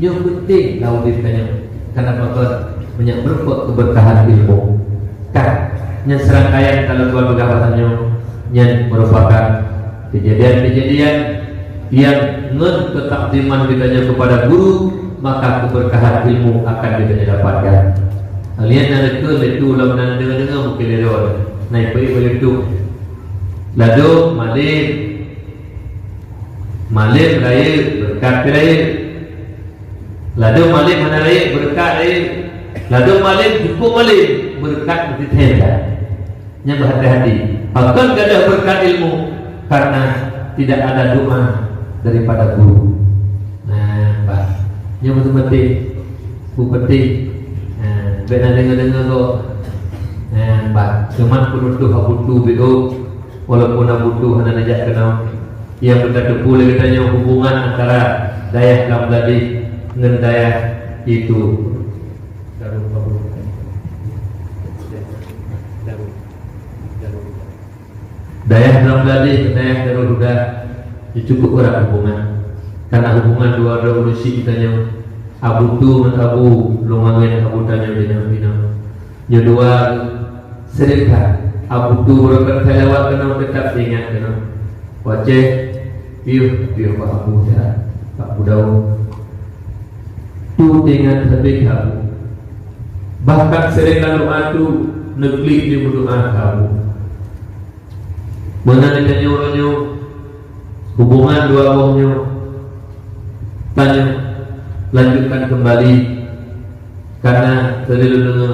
Nyoe peunteng lam udép tanyoe. Karena apa? Meunyoe meureumpok keubeurkahan ilmu. Kan, nyan seurangkaian kalau tuan peugah bahasa nyoe, nyan merupakan kejadian-kejadian yang ngon ketakdiman kita nyoe kepada guru, maka keberkahan ilmu akan kita dapatkan. Kalian na leukeue lé tu lom na deungoe-deungoe mungken lé droe. Na ipeue-ipeue lé tu. Ladôm malém. Malém rayeuk, beureukat pih rayeuk. Ladôm malém hana rayeuk, beureukat rayeuk. Ladôm malém cukôp malém, beureukat meuteutém that. Nyan beuhati-hati. Pakon gadôh beureukat ilmu? Karena tidak ada doa daripada guru. Nah, bah. Nyoe beutôi-beutôi. Beutôi. Nah, bèk na deungoe-deungoe gob. Nah, bah. Cuma peunutôh Abu Tu B O, walaupun Abu Tu hana neujak keunoe. Nyang beutateupeue lé geutanyoe hubungan antara dayah Lam Bladeh ngon dayah itu. Darul Kabul. Darul, Darul. Dayah Lam Bladeh ngon dayah Darul Huda, ya, cukup erat hubungan. Karena hubungan dua droe ureueng syiek tanyoe, Abu Tu ngon Abu Lôn Angén, Abu tanyoe di Nanggroe. Nyoe dua seudeukah. Abu Tu barokon that lewat keunoe, teutap ingat keunoe. Wacée, piôh, piôh bak Abu, ya, bak Abu Daud. Tu ingat sabe keu Abu. Bahkan sering lalu atu neuklik di meudoa keu Abu. Meunan di tanyoe uroe nyoe, hubungan dua boh nyoe, tanyoe lanjutkan kembali, karena tadi lôn deungoe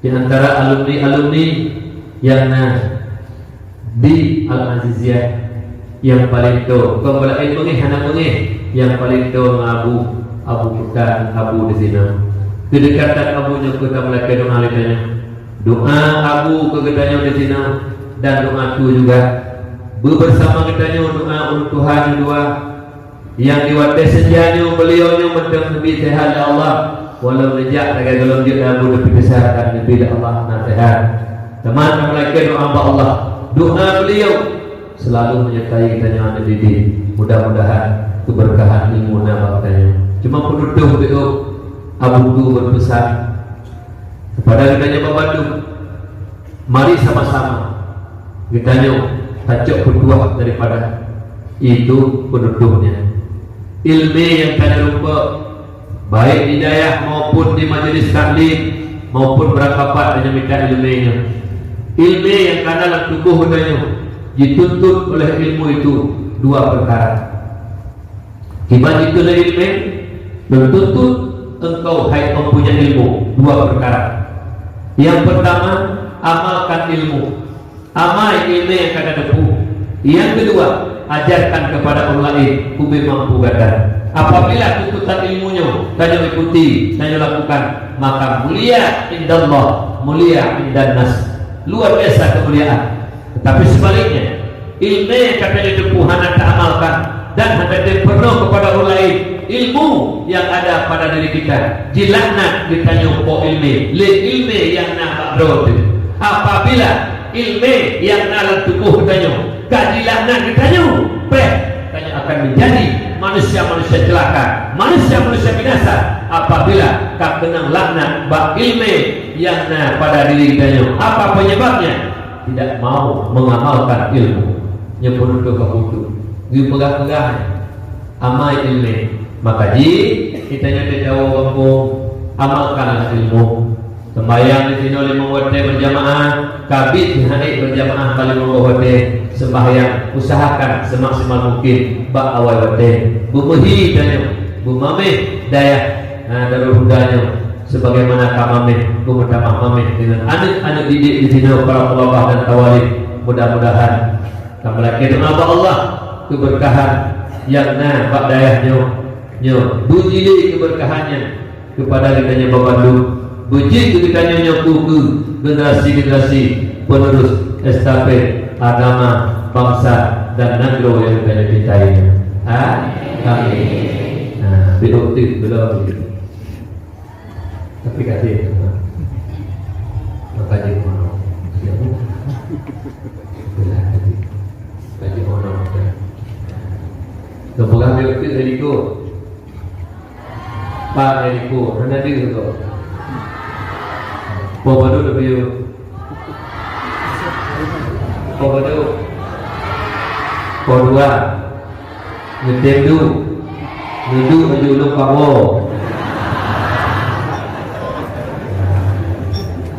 di antara alumni-alumni nyang na di Al-Aziziyah, nyang paleng toe, kon bak laén beungéh hana beungéh, nyang paleng toe ngon Abu, Abu Pekan, Abu di sinoe. Keudekatan Abu nyoe keu tameulakée doa lé tanyoe. Doa Abu keu geutanyoe di sinoe dan doa Tu juga. Beubeusama geutanyoe doa ulôn tuha nyoe dua. Nyang di watée seunja nyoe beuliau nyoe mantong neubi seuhat lé Allah, walau neujak lagée gohlom jeuet Abu, tapi seuhat dan neubi lé Allah na seuhat. Teuma tameulakée doa bak Allah, doa beuliau selalu menyertai geutanyoe aneuk didik. Mudah-mudahan keberkahan ilmu na bak geutanyoe. Cuma peunutôh, Abu Tu berpesan kepada geutanyoe bak bandum. Mari sama-sama geutanyoe tacok peutuah daripada itu peunutôh nyan. Ileumèe nyang tanyoe rumpok, baik di dayah maupun di majelis taklim maupun beurangkapat tanyoe mita ileumèe nyoe. Ileumèe nyang kana lam tuboh geutanyoe jituntut oleh ilmu itu dua peukara. Kiban jikheun lé ileumèe, "Lôn tuntut engkau, hai pempunyai ilmu, dua peukara. Nyang peurtama, amalkan ilmu. Amai ileumèe nyang ka tateupeue. Nyang keudua, ajarkan kepada ureueng laén, ubé mampu gata." Apabila tuntutan ilmu nyoe tanyoe ikuti, tanyoe lakukan, maka mulia indallah, mulia indannas. Luar biasa kemuliaan. Tetapi sebaliknya, ileumèe nyang ka tanyoe teupeue hana taamalkan dan hana teupeureunoe kepada ureueng laén, ilmu nyang ada pada diri kita jilaknat geutanyoe po ileumèe lé ileumèe nyang na bak droe teuh. Apabila ileumèe nyang na lam tuboh geutanyoe ka jilaknat geutanyoe, preh tanyoe akan menjadi manusia-manusia celaka, manusia-manusia binasa apabila ka keunong laknat bak ileumèe nyang na pada diri geutanyoe. Apa penyebabnya? Tidak mau mengamalkan ilmu. Nyoe peununtut ka butuh. Geupeugah-peugah, amai ileumèe. Maka jih, geutanyoe teuh tawoe gampông, amalkanlah ilmu. Sembahyang di sinoe limong watèe berjamaah, ka bit sihaék berjamaah ka limong watèe. Sembahyang, usahakan semaksimal mungkin bak awai watèe. Beumeuhi tanyoe, beumamèh dayah, nah, Darul Huda nyoe. Sebagaimana ka mamèh, beumeutamah mamèh deungon aneuk-aneuk didik di sinoe, para thulabah dan thawalib. Mudah-mudahan ka meulakèe doa bak Allah, keubeurkahan nyang na bak dayah nyoe, nyoe beujilé keubeurkahan nyan keupada geutanyoe bandum, beujeuet keu geutanyoe nyoe keu generasi-generasi penerus estafet agama, bangsa, dan nanggroe nyang geutanyoe cintai nyoe. Ha? Amin. Nah, beuh teuh belom. Tapi ka deh, maka jadi mono. Ka jadi mono. Kau pegang dia tu dari tu. Pak dari tu, mana dia tu? Kau baru dah biu. Kau baru. Kau dua. Neutem du. Neudu baju ulôn pabo.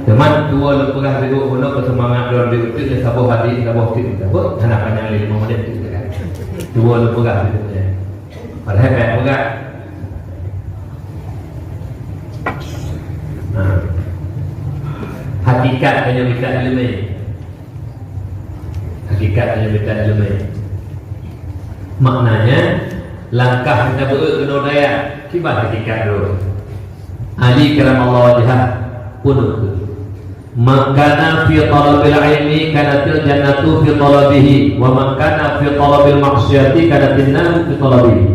Teuma tuwo lôn peugah sigoe keunoe keu seumangat lôn di uteuk lé saboh hadis, saboh teuk saboh, hana panyang lé limong menit teuk kan. Tuwo lôn peugah sigoe nyan. Padahai payah peugah. Nah. Hakikat tanyoe mita ileumèe. Hakikat tanyoe mita ileumèe. Maknanya, langkah nyang tabeuet keunoe dayah, kiban hakikat droe. Ali karamallahu wajhah peunoh kheueh. "Man kana fi talabil ilmi kanatil jannatu fi talabihi, wa man kana fi talabil maksiati kanatin naru fi talabihi."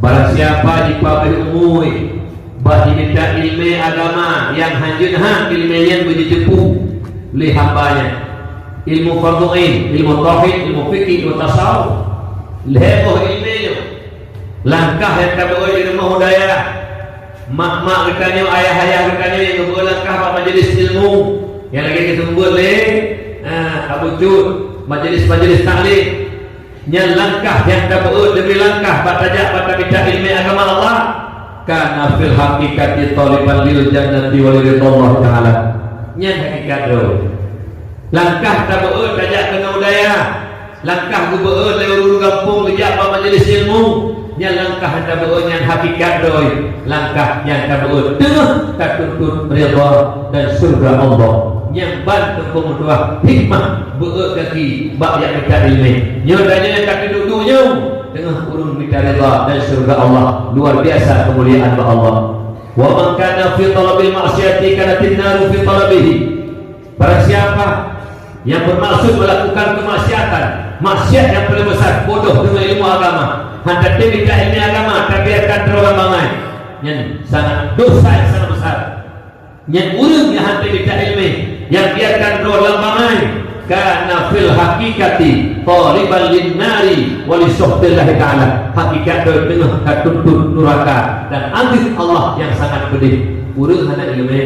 Barang siapa jipabéh umui bak jimita ileumèe agama nyang hanjeuet that ileumèe nyan beujiteupeu lé hamba nyan, ilmu fardhu ain, ilmu tauhid, ilmu fikih, ilmu tasawuf, lhèe boh ileumèe nyoe, langkah nyang tabeuet di rumoh u dayah, mak-mak geutanyoe, ayah-ayah geutanyoe nyang geubeuet langkah bak majelis ilmu, nyang lagèe geuseumeubeuet lé, ah, Abu Cut, majelis-majelis taklim, nyan langkah nyang tabeuet demi langkah bak tajak bak tamita ileumèe agama Allah, kana fil haqiqati thaliban lil jannati wa li ridha Allah Ta'ala. Nyan hakikat droe. Langkah tabeuet tajak keunoe u dayah, langkah geubeuet lé ureueng gampông geujak bak majelis ilmu, nyan langkah nyang tabeuet nyan hakikat droe. Langkah nyang tabeuet teungoh tatuntut ridha dan syurga Allah. Nyan ban teungku meutuah hikmah beuet gaki bak jak mita ileumèe. Nyoe tanyoe nyang ka duek-duek nyoe, teungoh ureueng mita ridha dan syurga Allah. Luar biasa keumuliaan bak Allah. "Wa man kana fi talabil maksiati kanatin naru fi talabihi." Barang siapa yang bermaksud melakukan kemaksiatan, maksiat yang paling besar, bodoh deungon ilmu agama, hana teubiet ilmu agama, tabiarkan droe lam bangai, nyan sangat dosa yang sangat besar. Nyan ureueng nyang hana teubiet ilmu, nyang biarkan droe lam bangai, kana fil haqiqati thaliban lin nari wa li sukhtillahi ta'ala. Hakikat droe teungoh tatuntut nuraka dan azab Allah yang sangat pedih. Ureueng hana ilmu,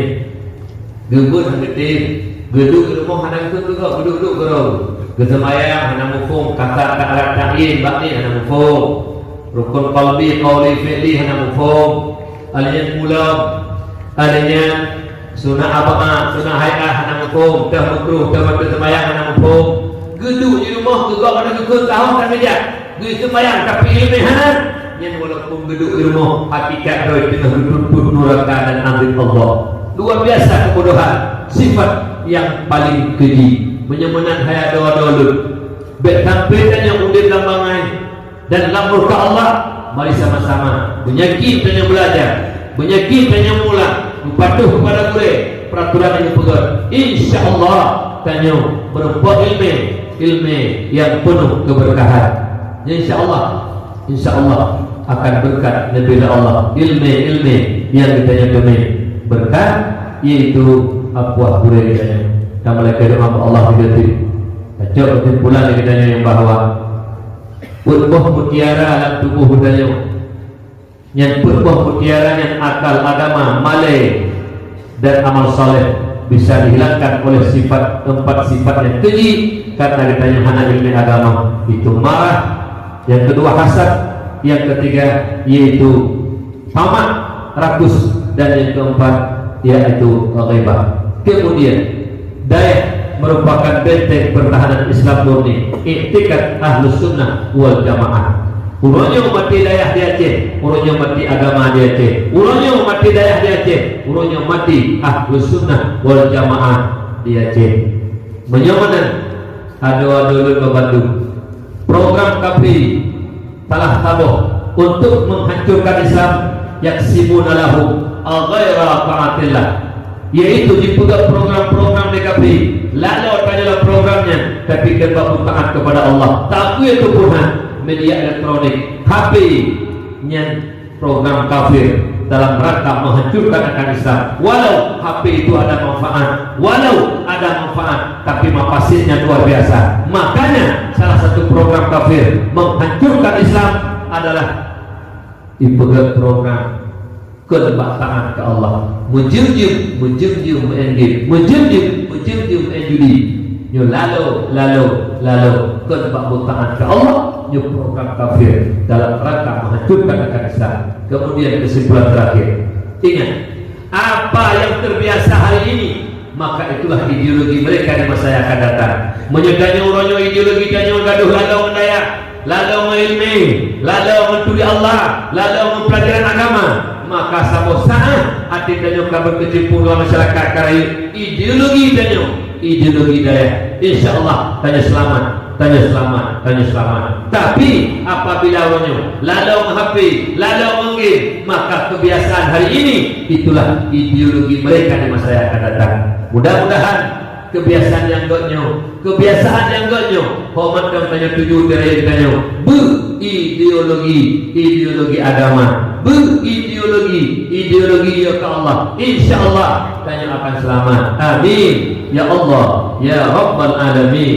geubeuet hana geutem, geuduek di rumoh hana geutem, geuduek-duek keudroe. Geuseumayang hana muphom, kata ta'arif ta'yin bak nyan hana muphom. Rukun qalbi, qauli, fi'li hana muphom. Alèh nyan pulang, alèh nyan sunat ab'ad, sunat hai'ah hana muphom, teuh meukruh, teuh bateue seumayang hana muphom. Geuduek di rumoh, geugob hana geukheun, tahun hana geujak. Geuseumayang tapi ileumèe hana. Nyan walaupun geuduek di rumoh, hakikat droe teungoh geutuntut nuraka dan azab Allah. Luar biasa kebodohan, sifat yang paling keji. Meunyoe meunan hai adoe-adoe lôn, bèk sampai tanyoe udép lam bangai dan lam murka Allah. Mari sama-sama meunyakin tanyoe beulajar, meunyakin tanyoe mulang, meupatuh keupada gurèe, peuraturan nyang geupeugah. Insya Allah tanyoe meureumpok ileumèe, ileumèe nyang peunoh keubeurkahan. Insya Allah, insya Allah akan beurkat neubri lé Allah ileumèe-ileumèe nyang geutanyoe teumé beurkat, yaitu apuah gurèe geutanyoe. Tameulakèe doa bak Allah sigoe teuk. Tacok keusimpulan lé geutanyoe nyang bahwa peuet boh mutiara lam tuboh geutanyoe. Nyan peuet boh mutiara nyan akal, agama, malèe, dan amal saleh bisa dihilangkan oleh sifat, empat sifat nyang keji, karena geutanyoe hana ileumèe agama, itu marah, yang kedua hasad, yang ketiga yaitu tamak, rakus, dan yang keempat yaitu ghibah. Kemudian, dayah merupakan benteng pertahanan Islam murni, iktikad Ahlus Sunnah wal Jamaah. Uroe nyoe mati dayah di Aceh, uroe nyoe mati agama di Aceh. Uroe nyoe mati dayah di Aceh, uroe nyoe mati Ahlus Sunnah wal Jamaah di Aceh. Meunyoe meunan, adoe-adoe lôn bak bandum, program kafé salah saboh untuk menghancurkan Islam, yaksibuna lahum ghaira taatillah, yaitu jipeugah program-program di kafé, lalu tanyoe lam program nyan, tapi keu bak taat kepada Allah. Tapi itu pun ha, media elektronik, H P nyan program kafir dalam rangka menghancurkan akan Islam. Walau H P itu ada manfaat, walau ada manfaat, tapi mafasidnya luar biasa. Makanya salah satu program kafir menghancurkan Islam adalah ipeugét program keu bak taat keu Allah. Meujeuem-jeuem, meujeuem-jeuem main game, meujeuem-jeuem, meujeuem-jeuem main judi. Nyoe lalu, lalu, lalu keu bak taat keu Allah, nyoe program kafir dalam rangka menghancurkan akan Islam. Kemudian kesimpulan terakhir, ingat, apa yang terbiasa hari ini Maka itulah ideologi mereka di masa yang akan datang. Meunyoe tanyoe uroe nyoe ideologi tanyoe gadoh lalong ngon dayah, lalong ngon ileumèe, lalong ngon turi Allah, lalong ngon pelajaran agama, maka saboh saát até tanyoe ka beukeuceumpung ngon masyarakat ka rayeuk ideologi tanyoe, ideologi dayah. Insya Allah tanyoe seulamat, tanyoe seulamat, tanyoe seulamat. Tapi apabila uroe nyoe lalong ngon H P, lalong ngon game, maka kebiasaan hari ini itulah ideologi mereka di masa yang akan datang. Mudah-mudahan kebiasaan nyang gét nyoe, kebiasaan nyang gét nyoe, horeumat tanyoe tuju di rayeuk tanyoe beu ideologi, ideologi agama, beu ideologi, ideologi ya ka Allah. Insya Allah tanyoe akan seulamat. Amin ya Allah ya Rabbal Alamin.